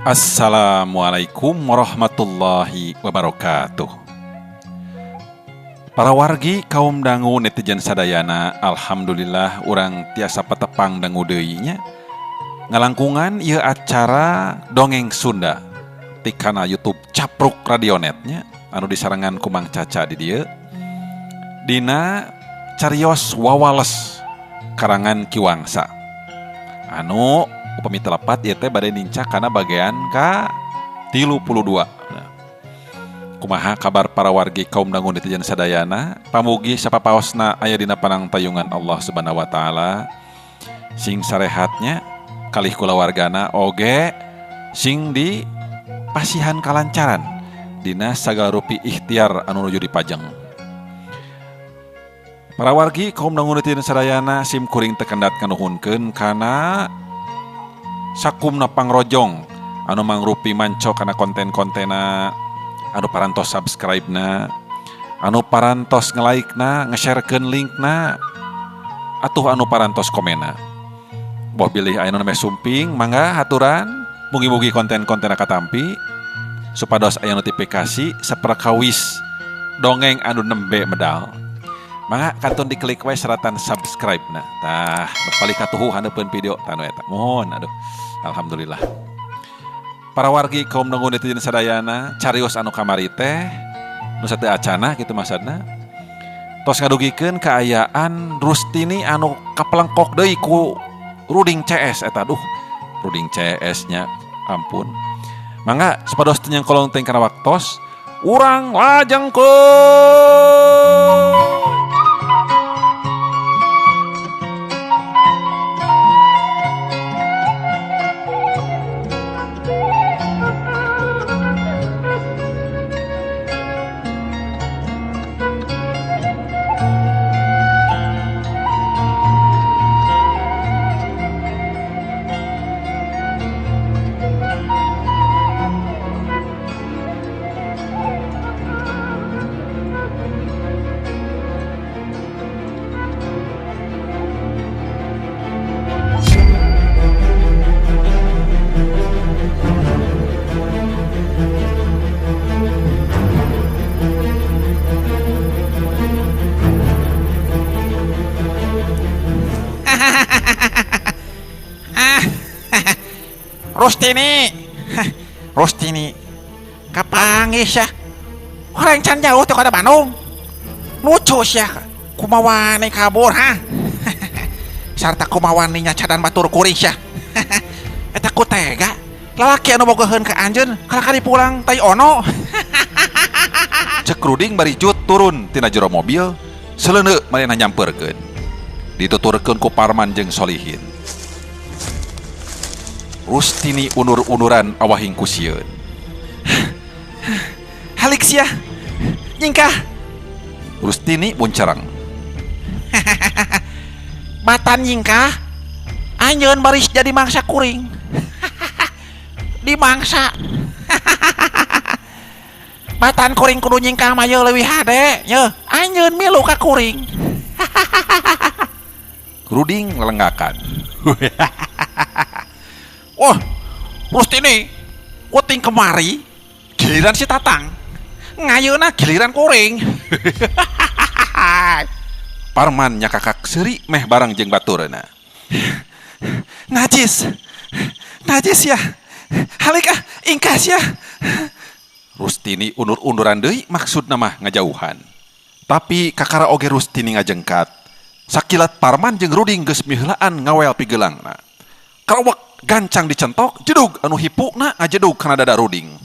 Assalamualaikum warahmatullahi wabarakatuh. Para wargi kaum dangu netizen sadayana, alhamdulillah urang tiasa patepang dangu deui nya. Ngalangkungan ieu acara Dongeng Sunda ti kana YouTube Capruk Radionet nya anu disarengan ku Mang Caca di dieu. Dina carios wawales karangan Ki Wangsa. Anu upami teu lepat ieu teh bade nincak kana bagian ka 32. Nah, kumaha kabar para wargi kaum dangu netizen sadayana? Pamugi sapapaosna aya dina panangtayungan Allah Subhanahu wa taala. Sing sarehatnya kalih kulawargana oge sing di pasihan kalancaran dina sagala rupi ikhtiar anu nuju dipajeng. Para wargi kaum dangu netizen sadayana, sim kuring teu kendat nganuhunkeun kana sakumna pangrojong anu mangrupi manco kana konten-kontena, anu parantos subscribe-na, anu parantos nge-like-na, nge-sharekeun link-na, atuh anu parantos komena. Boh bilih aya nu nembe sumping, mangga haturan, mugi-mugi konten-kontena katampi supados aya notifikasi saperakawis dongeng anu nembe medal. Mangga kantun diklik we seratan subscribe na. Tah, palih katuhu handeupeun video tanu eta. Mohon aduh. Alhamdulillah. Para wargi kaum dangu netizen sadayana, carios anu kamari teh nu sateu acana kitu maksudna. Tos ngadugikeun kaayaan Rustini anu kapelengkok deui ku Ruding CS eta. Duh, Ruding CS nya ampun. Mangga supados teu nyengkolong teh kana waktos, urang lajengkeun. Rustini, Rustini, kapanggih sia, orang can jauh teh kota Bandung, lucu sia, kumawani kabur ha, sarta kumawani nyacadan batur kuring sia, eta ku tega, lalaki anu bogoheun ka anjeun, kalakari pulang tai ono. Cek Ruding bari jut turun tina jero mobil, seleuneu manehna nyamperkeun, dituturkeun ku Parman jeung Solihin. Rustini unur-unuran awahing ku sieun. Halik sia, nyingkah. Rustini buncereng. Batan nyingkah, anjeun baris jadi mangsa kuring. Dimangsa. Batan kuring kudu nyingkah mah yeuh leuwih hade, yeuh anjeun milu ka kuring. Ruding lelenggakan. Wah, Rustini, kuting kemari, giliran si Tatang, ngayuna giliran kuring. Parman nyakakak seuri meh barang jeung baturna. Najis, najis ya, halik ah, ingkas ya. Rustini undur-unduran deui maksudna mah ngajauhan. Tapi kakara oge Rustini ngajengkat. Sakilat Parman jeung Ruding geus miheulaan ngawel pigeulangna. Karawak gancang dicentok, jedug anu hipukna ngajedug kana dada Ruding.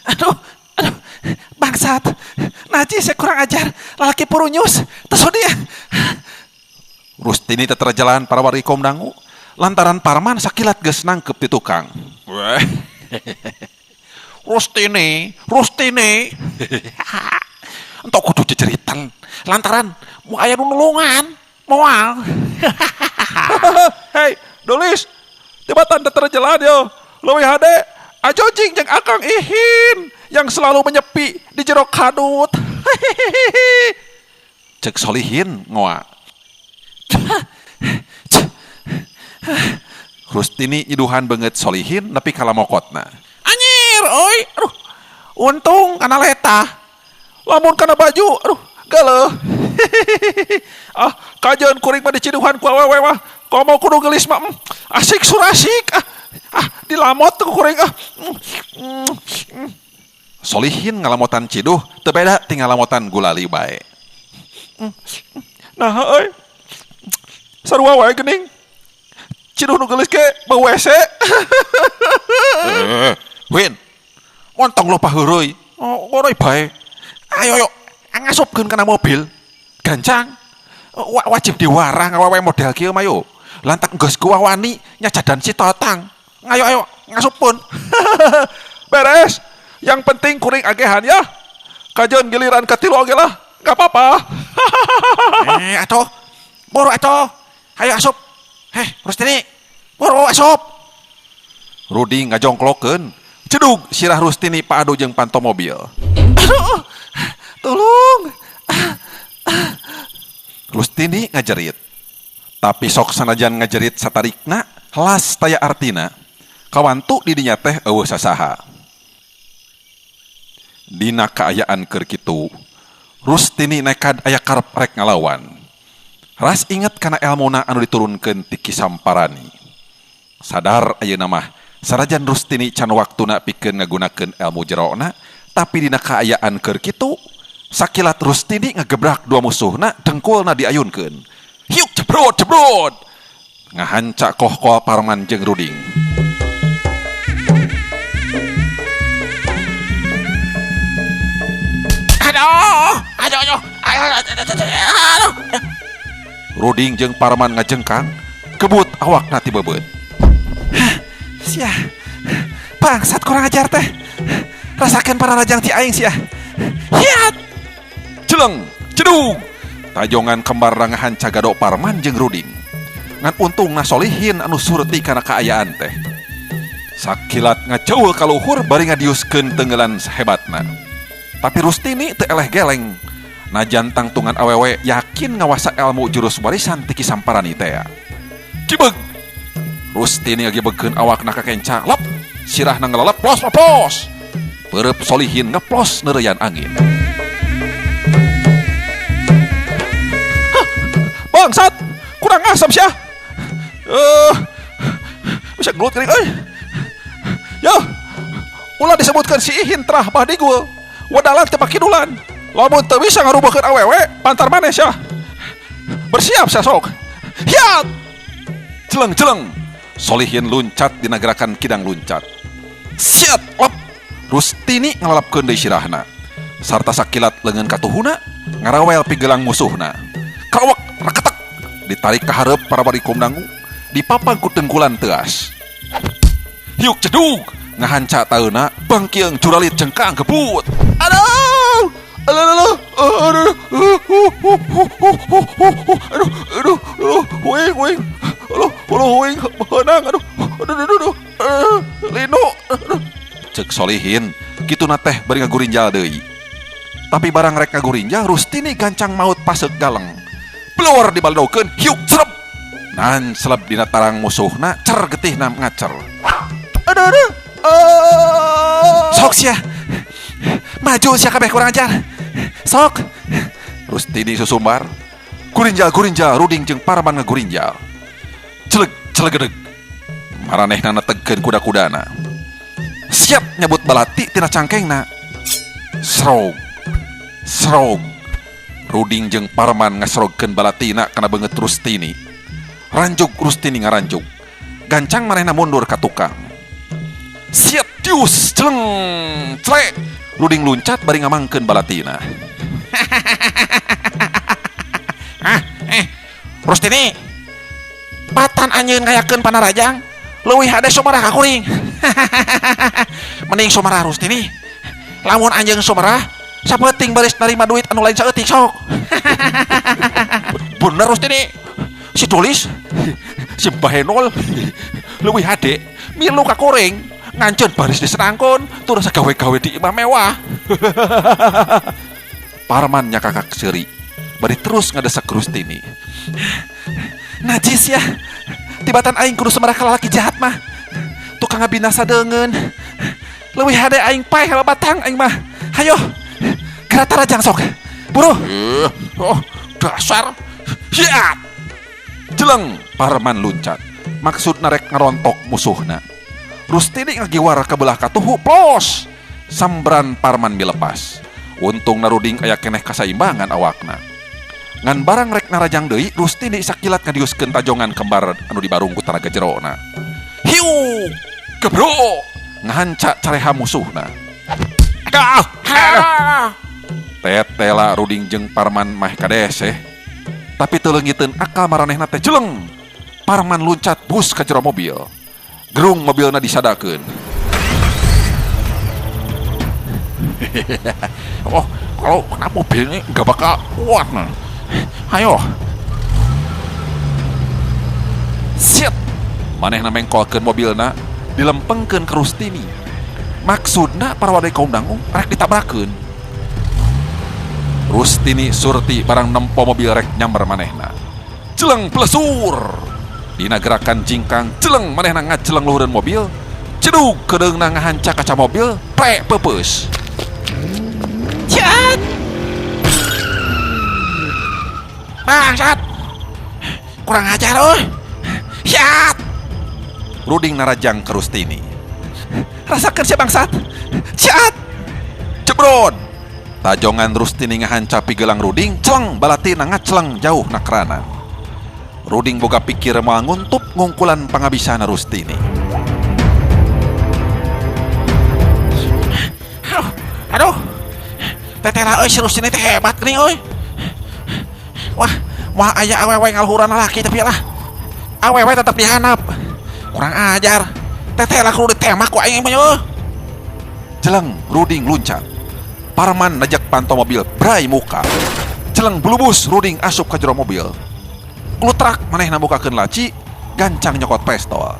Aduh, aduh, bangsat, najis ya kurang ajar, lalaki purunyus, terus dia. Rustini teterjalan para wargi kaum dangu, lantaran Parman sakilat geus nangkep di tukang. Rustini, Rustini, entok kudu ceceritan, lantaran mau aya nu nulungan, moal. Hei, Dolis. Tibatan teterjalan yo, leuwih hade ajojing jeung Akang Ihin yang selalu menyepi di jero kadut. Cek Solihin ngoa. Rustini nyiduhan beungeut Solihin nepi ka lamokotna. Anjir euy, aduh. Untung kana letah. Lamun kana baju, aduh, geuleuh. Ah, kajeun kuring mah diciduhan ku awewe mah. Komo kudu geulis mah. Asik surasik. Ah, dilamot ku kuring ah. Solihin ngalamotan ciduh teu beda ti ngalamotan gulali bae. Nah euy. Sarua wae geuning. Ciduh nu geulis ge bau WC. Win. Montong loba heureuy. Oh, heureuy bae. Ayo yo, ngasupkeun kana mobil. Gancang. Wajib diwarang awewe model kieu mah yo. Lantak geus kuwawani nyajadan si totang. Ayo ayo ngasupkeun. Beres. Yang penting kuring agehan ya. Kajeun giliran katilu oge lah. Gak apa-apa. Atuh. Buru atuh. Ayo asup. Rustini. Buru asup. Rudi ngajongklokeun. Cedug sirah Rustini paadu jeung panto mobil. Aduh. Tolong. Rustini ngajerit. Tapi sok sanajan ngajerit satarikna, helas taya artina. Kawantu di dinya teh eueuh sasaha. Dina kaayaan keur kitu, Rustini nekad aya karep rek ngalawan. Ras inget kana elmuna anu diturunkeun ti Ki Samparani. Sadar ayeuna mah, sanajan Rustini can waktuna pikeun ngagunakeun elmu jerona, tapi dina kaayaan keur kitu, sakilat Rustini ngagebrak dua musuhna, dengkulna diayunkeun. Hiuk jebrot jebrot. Ngahanca kohkol Parman jeung Ruding. Aduh, aduh, aduh, aduh. Ruding jeung Parman ngajengkang, kebut awakna ti beubeut. Sia. Bangsat kurang ajar teh. Rasakeun pararajang ti aing sia. Hiat. Celeng, cedung. Tajongan kembar ngahanca gado Parman jeung Ruding. Ngan untungna Solihin anu surti kana kaayaan teh. Sakilat ngaceul ka luhur bari ngadiuskeun tenggelan sahebatna. Tapi Rustini teu eleh geleng. Najan tangtungan awewe yakin ngawasa elmu jurus warisan ti Ki Samparani teh. Cibeg. Rustini ngagibegkeun awakna ka kenca, lep, sirahna ngelelep plos plos. Peureub Solihin ngeplos neureuyan angin. Bangsat, kurang asam sia. Bisa gelut geuning euy. Yo, ulah disebutkeun si Ihin terah badigul. Wedalan teu pakidulan. Lamun teu bisa ngarubuhkeun awewe, pantar maneh sia. Bersiap sia sok. Hiat. Celeng-celeng. Solihin luncat dina gerakan kidang luncat. Siat, lep. Rustini ngalalapkeun deui sirahna. Sarta sakilat leungeun katuhuna, ngarawel pigelang musuhna. Kawak reketek ditarik ka hareup para barikum dangu, dipapang ku tengkulan teuas. Hiuk cedug ngahanca taeuna, bangkieung curalit jengkang kebut. Aduh! Aduh, aduh, aduh, aduh, aduh, huing, huing. Aduh, aduh, huing, beunang, aduh, aduh, aduh, aduh, linu. Cek Solihin, kituna teh bari ngagurinjal deui. Tapi barang rek ngagurinjal, Rustini gancang maut paseuk galeng. Pelor dibaledokeun, hiuk cerep. Nan seleb dina tarang musuhna, cer getihna ngacer. Aduh, aduh. Sok sia. Maju sia kabeh kurang ajar. Sok. Rustini susumbar. Gurinjal-gurinjal Ruding jeung Parman ngagurinjal. Celeg celegedeg. Maranehna netegkeun kuda-kudana. Siap nyabut balati tina cangkengna. Srog. Srog. Ruding jeung Parman ngasrogkeun balatina kana beungeut Rustini. Ranjug Rustini ngaranjug. Gancang manehna mundur ka tukang. Siap tius celeng celek. Ruding luncat bari ngamangkeun balatina. Rustini. Batan anjeun ngayakeun panarajang, leuwih hade sumarah ka kuring. Mending sumarah Rustini. Lamun anjeun sumarah, sapeuting baris narima duit anu lain saeutik sok. Bener Rustini. Si tulis, si bahenol leuwih hade milu ka kuring. Ngancen baris disenangkon, turun sagawe-gawe di imah mewah. Parman nyakakak seuri, bari terus ngadesak Rustini. Najis ya, ti Dibatan aing kudu semerah ka lalaki jahat mah. Tukang ngabinasa deungeun. Leuwih hade aing paeh batang aing mah. Hayo. Geura tarajang sok. Buru. Oh, dasar. Hiat. Jeleng Parman luncat. Maksud narek ngarontok musuhna. Rustini ngagiwar ka belah katuhu plos. Sambran Parman milepas. Untung naruding aya keneh kasaimbangan awakna. Ngan barang rek narajang deui, Rustini sakilat ngadiuskeun tajongan kembar anu dibarung ku tanaga jerona. Hiu! Gebro! Ngahanca careha musuhna. Tetela Ruding jeung Parman mah kadeseh. Tapi teu leungiteun akal maranehna teh jeleng. Parman luncat bus ka jero mobil. Gerung mobilna disadakeun. Oh, kalau kena mobil ini nggak bakal kuat nah. Ayo. Siap. Manehna mengkolkeun mobilna, dilempengkeun ka Rustini. Maksudna para wadai kaum dangu rek ditabrakeun. Rustini surti barang nempo mobil rek nyamber manehna. Jeleng plesur. Dina gerakan jingkang jeleng manehna ngajeleng luhureun mobil. Cedug kedeungna ngahanca kaca mobil, prek peupeus. Ciat. Bangsat. Kurang ajar euy. Siat. Ruding narajang ke Rustini. Rasakeun sia bangsat. Ciat. Jebrod. Tajongan Rustini ngahanca pigelang Ruding, celeng balatina ngaceleng jauh nakrana. Ruding boga pikir moal nguntup ngungkulan pangabisana Rustini. Aduh, aduh. Tetela euy si Rustini teh hebat geuning euy. Wah, moal aya awewe ngaluhuran lalaki tapi lah. Awewe tetep dihanap. Kurang ajar. Tetela kudu ditembak ku aing mah euy. Jeleng Ruding luncat. Parman najak panto mobil brai muka. Jeleng bulubus Ruding asup ka jero mobil. Klutrak manehna bukakeun laci, gancang nyokot pistol.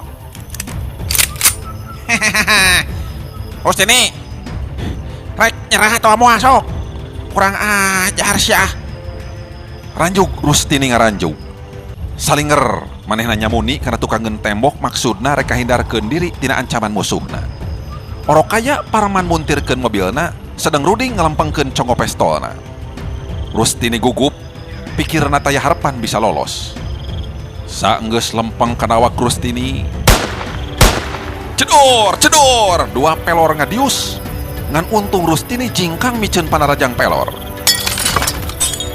Rustini. Rek nyerah atau moal sok. Kurang ajar sia. Ranjug Rustini ngaranjug. Salinger manehna nyamuni kana tukangeun tembok maksudna rek kahindarkeun diri tina ancaman musuhna. Orokaya Parman muntirkeun mobilna, sedang Ruding ngelempengkeun congko pistolna. Rustini gugup, pikirna taya harapan bisa lolos. Saenggeus lempeng kana awak Rustini. Cedor, cedor, dua pelor ngadius. Ngan untung Rustini jingkang miceun panarajang pelor.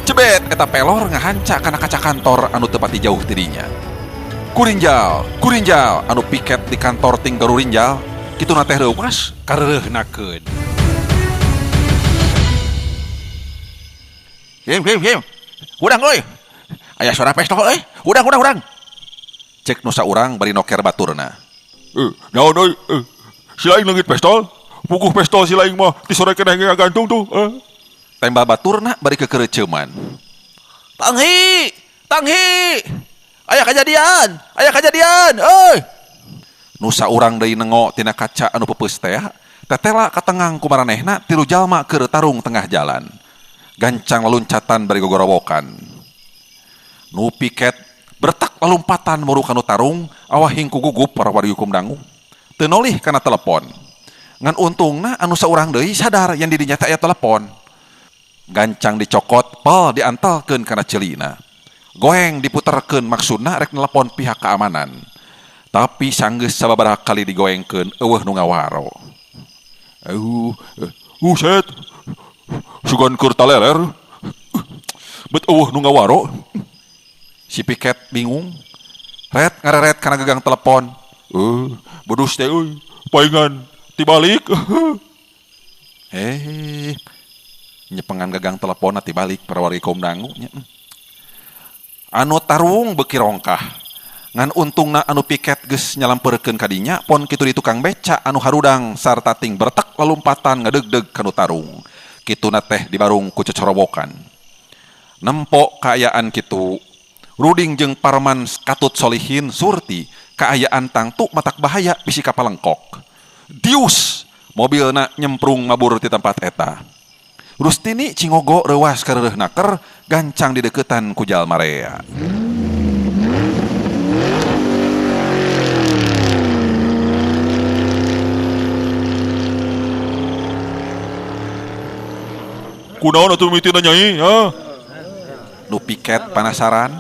Cebet eta pelor ngahanca kana kaca kantor anu teu pati jauh tidinya. Kurinjal, kurinjal anu piket di kantor ting garurinjal, kituna teh reuwas kareureunahkeun. Him him him. Hudang euy. Aya suara pistol euy. Hudang hudang hudang. Cek nu saurang bari noker baturna. Naon euy? Si laing leungit pistol. Puguh pistol si laing mah ti sore keneh ngagantung tuh. Tembal baturna bari kekereuceuman. Tanghi, tanghi. Aya kajadian, aya kajadian, euy. Nu saurang deui nengo tina kaca anu peupeus teh, tetela katengang ku maranehna tilu jalma keur tarung tengah jalan. Gancang laluncatan bari gogorowokan. Nu piket bertak lalumpatan muru kanu tarung, awah hingku gugup para wargi hukum dangu. Teu nolih kana telepon. Ngan untungna anu saurang deui sadar yang didinya teh aya telepon. Gancang dicokot, pel diantalkeun kana ceulina. Goeng diputerkeun maksudna rek nelepon pihak keamanan. Tapi sanggeus sababaraha kali digoengkeun eueuh nu ngawaro. Buset. Sugan keur taleler. Bet eueuh nu ngawaro. Si piket bingung. Ret ngareret kana gagang telepon. Bedus teh euy, paingan tibalik. Nyepengan gagang telepon tibalik para wargi kaum dangu nya. Anu tarung beuki rongkah. Ngan untungna anu piket geus nyalampeurkeun ka dinya pon kitu di tukang beca anu harudang sarta ting bertek lalumpatan ngadegdeg kanu tarung. Kituna teh dibarung ku cocorowokan. Nempo kaayaan kitu, Ruding jeung Parman katut Solihin Surti kaayaan tangtu matak bahaya bisi kapalengkok. Dius, mobilna nyemprung mabur ti tempat eta. Rustini cingogo reuas kareureun naker gancang dideukeutan ku jalma rea. Kunaon atuh mimitina Nyai, ha? Nu piket panasaran.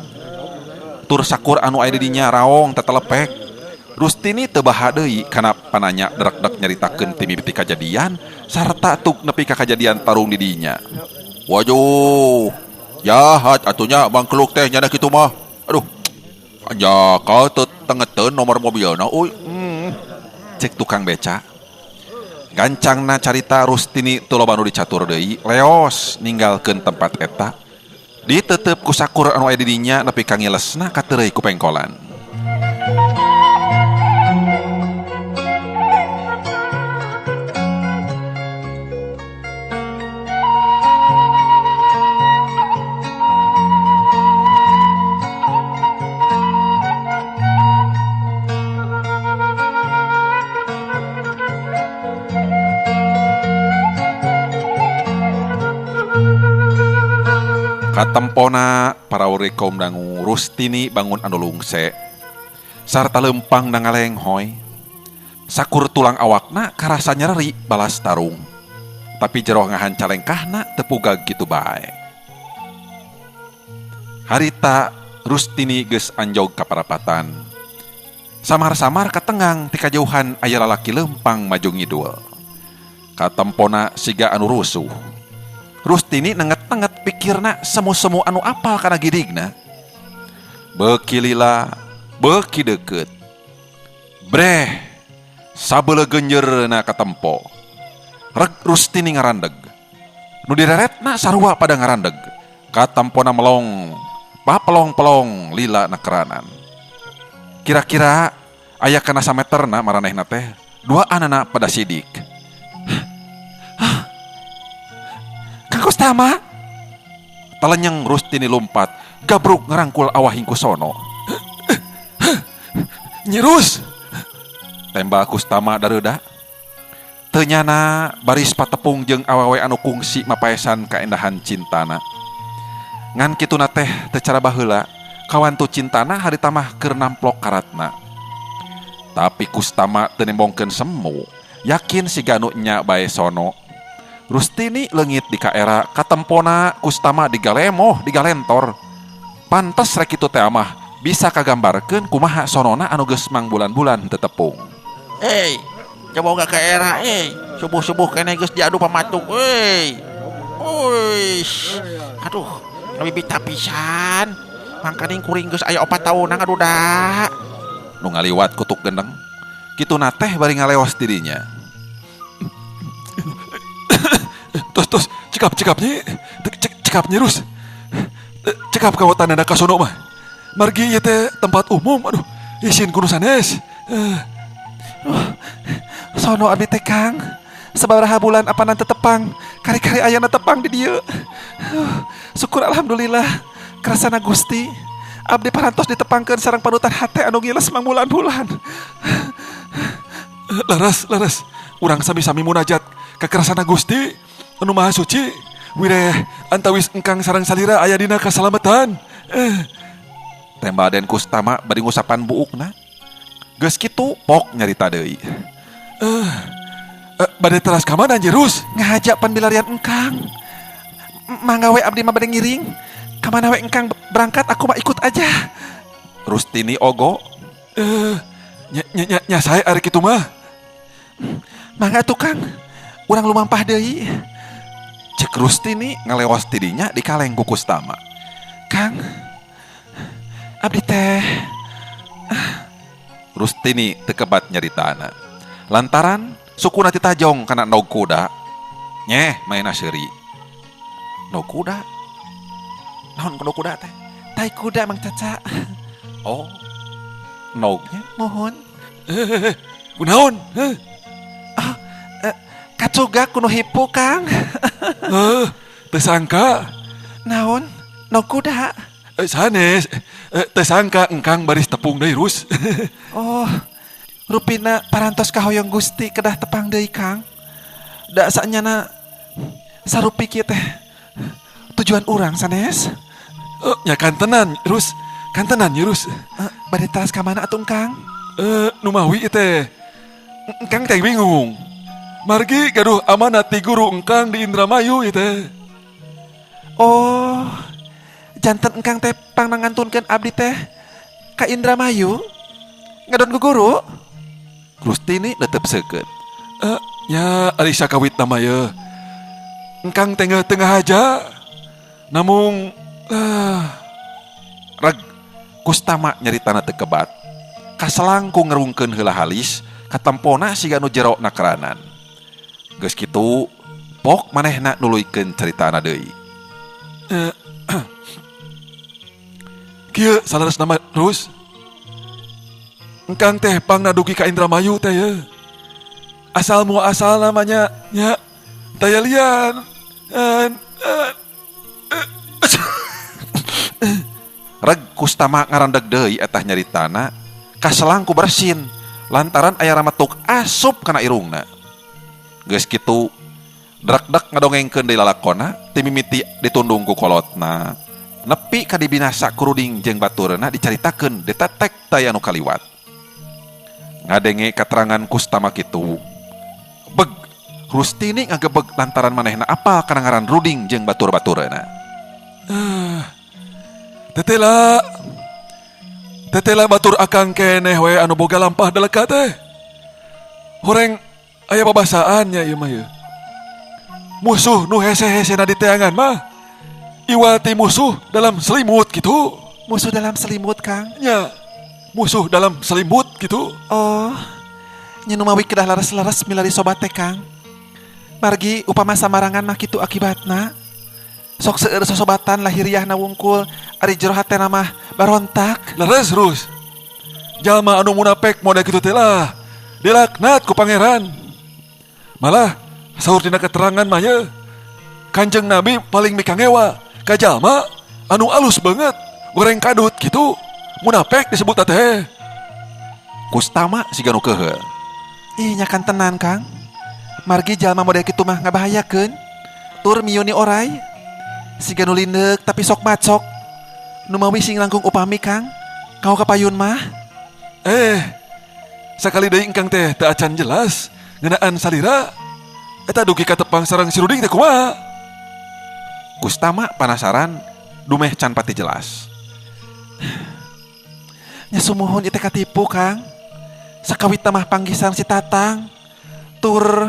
Tur sakur anu aya di dinya raong tetelepek. Rustini teu baha deui kana pananya drekdek nyaritakeun ti mimiti kajadian sarta tuk nepi ka kajadian tarung di dinya. Waduh, jahat atunya mangkeluk teh nyana kitu mah. Aduh, anjaka teu tengeteun nomor mobilna euy. Cek tukang beca. Gancangna carita Rustini teu loba nu dicatur deui, leos ninggalkeun tempat eta. Ditetep ku sakur anu aya di dinya nepi ka ngilesna kateureuy ku pengkolan. Katempona paraure kaum dangu Rustini bangun anu lungse sarta lempang na ngalenghoy. Sakur tulang awakna karasa nyeri balas tarung. Tapi jero ngahan calengkahna tepugag kitu bae. Harita Rustini geus anjog ka parapatan. Samar-samar katengang ti kajauhan aya lalaki lempang maju ngidul. Katempona siga anu rusuh. Rustini nenget-nenget pikirna semu-semu anu apal kana gidigna. Beuki lila, beuki deukeut. Breh, sabeuleuh genjeurna katempo. Reg Rustini ngarandeg. Nu direretna sarua pada ngarandeg. Katempona melong, papelong-pelong lila nakeranan. Kira-kira aya kana sameterna maranehna teh, dua anana pada sidik. Kustama talenyeng Rustini lumpat gabruk ngerangkul awah hingku sono. Nyirus tembak Kustama dareuda. Teu nyana baris patepung jeung awewe anu kungsi mapaesan kaendahan cintana. Ngan kituna teh teu cara baheula kawantu cintana harita mah keur namplok karatna. Tapi Kustama teu nembongkeun semu, yakin siga nu nya bae sono. Rustini leungit di kaera katempona Kustama digalemoh digalentor. Pantes rek kitu teh mah bisa kagambarkeun kumaha sonona anu geus mangbulan-bulan teu tepung. Hei, coba ka kaera subuh-subuh keneh geus diadu pamatuk euy. Uish. Aduh, ngabibita pisan. Mangkaning kuring geus aya 4 tahunan ngaduda. Nu ngaliwat kutuk gendeng. Kituna teh bari ngaleos dirinya. Tos cekap nyi, cekap nyi Rus. Cekap kawatanana ka sono mah. Margi ieu teh tempat umum, aduh, isin kudu sanes. Sono abdi teh Kang. Sabaraha bulan apanan tetepang, kari-kari ayana tepang di dieu. Syukur alhamdulillah, kerasana Gusti. Abdi parantos ditepangkeun sareng panutan hate anu ngiles mangbulan-bulan. Laras, urang sami-sami munajat ka kerasana Gusti anu maha suci, wireh antawis engkang sareng salira aya dina kasalamatan. Tembak Den Kustama bari ngusapan buukna. Geus kitu pok nyarita deui. Bade teras ka mana Jerus? Ngajak panbilarian engkang. Mangga we abdi mah bade ngiring. Ka mana we engkang berangkat aku mah ikut aja. Rustini ogo. Nya sae ari kitu mah. Mangga tukang. Urang lumampah deui. Cek Rustini ngalewas tidinya di kaleng ku Kustama. Kang, abdi teh. Rustini tekebat nyaritana. Lantaran sukuna ti tajong kana nog kuda. Nyeh maena seuri. Nog kuda? Naon nog kuda teh? Tai kuda Mang Caca. Oh. Nognya? Mohon. Kunaon? Kacuga kuno hipu Kang. Tersangka. Naon? Nog kuda. Sanes, tersangka engkang baris tepung deui Rus. Oh, rupina parantos kahoyong Gusti kedah tepang deui Kang. Da sanyana sarupi kieu teh tujuan urang sanes. Nya kantenan Rus, kantenan ye Rus. Bade teras ka mana atuh Kang? Numawi teh. Engkang teh bingung. Margi gaduh amanat ti guru engkang di Indramayu ieu teh. Oh, janten engkang teh pang ngantunkeun abdi teh ka Indramayu ngadon guguru. Rustini netep seukeut. Ya ari sakawit nama ye. Engkang tengah-tengah aja. Namung Reg Kustama nyaritana teu kebat. Kaselang ku ngerungkeun heula halis, katempona siga nu jero nakeranan. Geus kitu pok manehna nuluykeun caritana deui. Kieu saleres nama Rus. Engkang teh pangna dugi ka Indramayu teh ye. Asal muasal namanya nya taya lian. Reg Kustama ngarandeg deui etah nyaritana, kaselang ku bersin lantaran aya ramatuk asup kana irungna. Geus kitu drekdek ngadongengkeun deui lalakona ti mimiti ditundung ku kolotna. Nepi ka dibinasa ku Ruding jeung baturna dicaritakeun ditetek taya nu kaliwat. Ngadenge katerangan Kustama kitu. Beg Rustini ngagebeg lantaran manehna apal kana ngaran Ruding jeung batur-baturna. Tetela. Tetela batur akang keneh we anu boga lampah deleka teh. Horeng aya babasaan nya ieu mah ye. Musuh nu hese-hesena di teangan mah iwati musuh dalam selimut gitu. Musuh dalam selimut, Kang? Nya. Musuh dalam selimut gitu. Oh, nya nu mawi kedah laras-laras milari sobat teh, Kang. Margi upama samarangan mah kitu akibatna. Sok seueur sosobatan lahiriahna wungkul, ari jero hatena mah barontak. Leres Rus. Jalma anu munafik model kitu teh lah. Dilaknat ku pangeran. Malah saur dina keterangan mah ye. Kanjeng Nabi paling mikangewa ka jalma anu alus banget, goreng kadut gitu. Munafik disebut teh. Kustama siga nu keuheul. Ih, nya kan tenan, Kang. Margi jalma model kitu mah ngabahayakeun. Tur miuni orai. Siga nu lindeuk tapi sok macok. Nu mawi sing langkung upami, Kang. Kau kapayun mah. Sakali deui engkang teh teu acan jelas ngeunaan salira. Eta dugi ka tepang sareng si Ruding teh kumaha? Kustama panasaran dumeh can pati jelas. Nya sumuhun ieu teh katipu, Kang. Sakawit mah panggisan si Tatang. Tur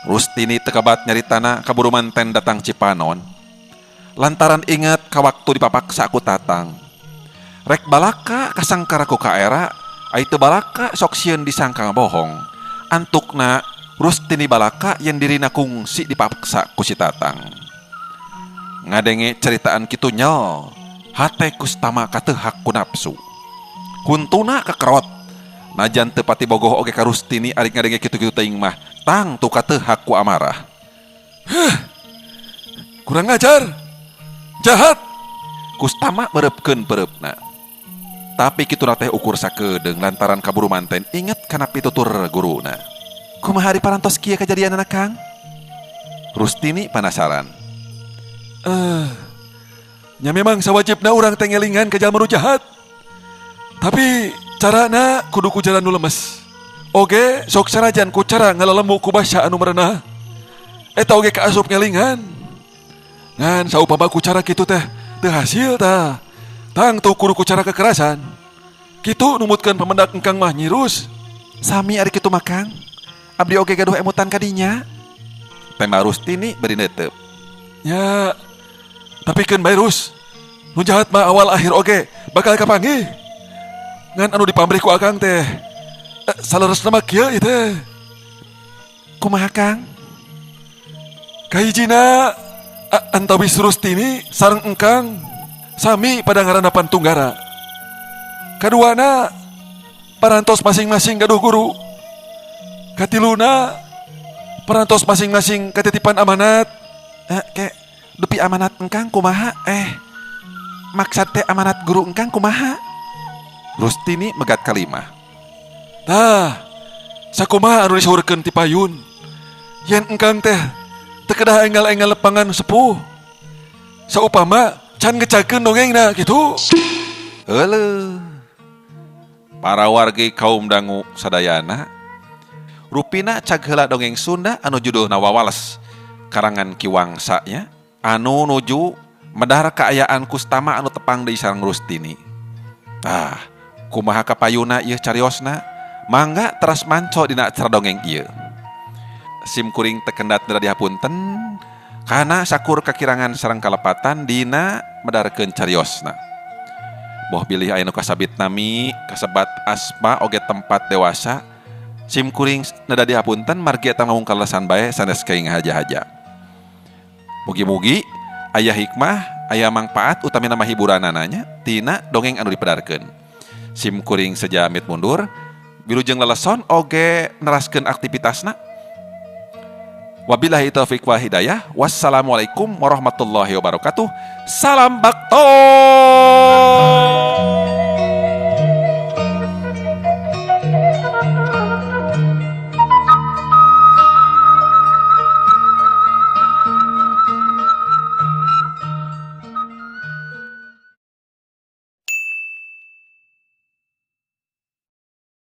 Rustini teu kabat nyaritana kaburu manten datang Cipanon. Lantaran inget ka waktu dipapaksa ku Tatang. Rek balaka kasangkara ku kaera, ai teu balaka sok sieun disangka ngabohong. Antukna Rustini balaka yen dirina kungsi dipaksa ku si Tatang. Ngadenge ceritaan kitu nyel, hate Kustama kateuhak ku nafsu. Huntuna kekerot. Najan teu pati bogoh oge ka Rustini ari ngadenge kitu-kitu teuing mah, tang tu kateuhak ku amarah. Huh, kurang ajar. Jahat. Kustama mereupkeun pereupna. Tapi kituna teh ukur sakedeung lantaran kaburu manten inget kana pitutur guruna. Kumaha ari parantos kieu kajadianana, Kang? Rustini panasaran. Nya memang sawajibna urang teh ngelingan ka jalma nu jahat. Tapi carana kudu ku jalan nu lemes. Oge sok sanajan ku cara ngalalemu ku basa anu merenah. Eta oge kaasup ngelingan. Ngan saupama ku cara kitu teh teu hasil tah. Tang tu kudu ku cara kekerasan. Kitu numutkeun pamendak engkang mah nyirus. Sami ari kitu mah, Kang. Abdi oge gaduh emutan kadinya. Tema Rustini beri netep. Ya, tapi keun bae Rus. Nu jahat mah awal akhir oge bakal kapanggih. Ngan anu dipamrih ku akang teh saleresna mah kieu ieu teh. Kumaha, Kang? Kahijina antawis Rustini sareng engkang sami pada ngaranna Pantunggara. Kaduana parantos masing-masing gaduh guru. Katiluna parantos masing-masing katitipan amanat. Ke dupi amanat engkang kumaha? Maksad teh amanat guru engkang kumaha? Rustini megat kalimah. Tah, sakumaha anu disaurkeun ti payun. Yen engkang teh teu kedah enggal-enggal lepangan sepuh. Saupama can ngecakeun dongengna kitu. Heuleuh. Para wargi kaum dangu sadayana, rupina cag heula dongeng Sunda anu judulna Wawales. Karangan Ki Wangsa nya anu nuju medar kaayaan Kustama anu tepang deui sareng Rustini. Tah, kumaha kapayuna ieu cariosna? Mangga teras manco dina acara dongeng ieu. Sim kuring teu kendat dihapunten kana sakur kakirangan sareng kalepatan dina medarkeun cariosna. Boh bilih aya nu kasabit nami, kasebat asma oge tempat dewasa. Sim kuring neda dihapunten margi eta ngomong kaleresan bae sanes kenging haja-haja. Mugi-mugi aya hikmah, aya mangpaat utamina mah hiburanana nya tina dongeng anu dipedarkeun. Sim kuring seja amit mundur, wilujeng leleson oge neraskeun aktivitasna. Wabillahi taufik wal hidayah. Wassalamualaikum warahmatullahi wabarakatuh. Salam bakto.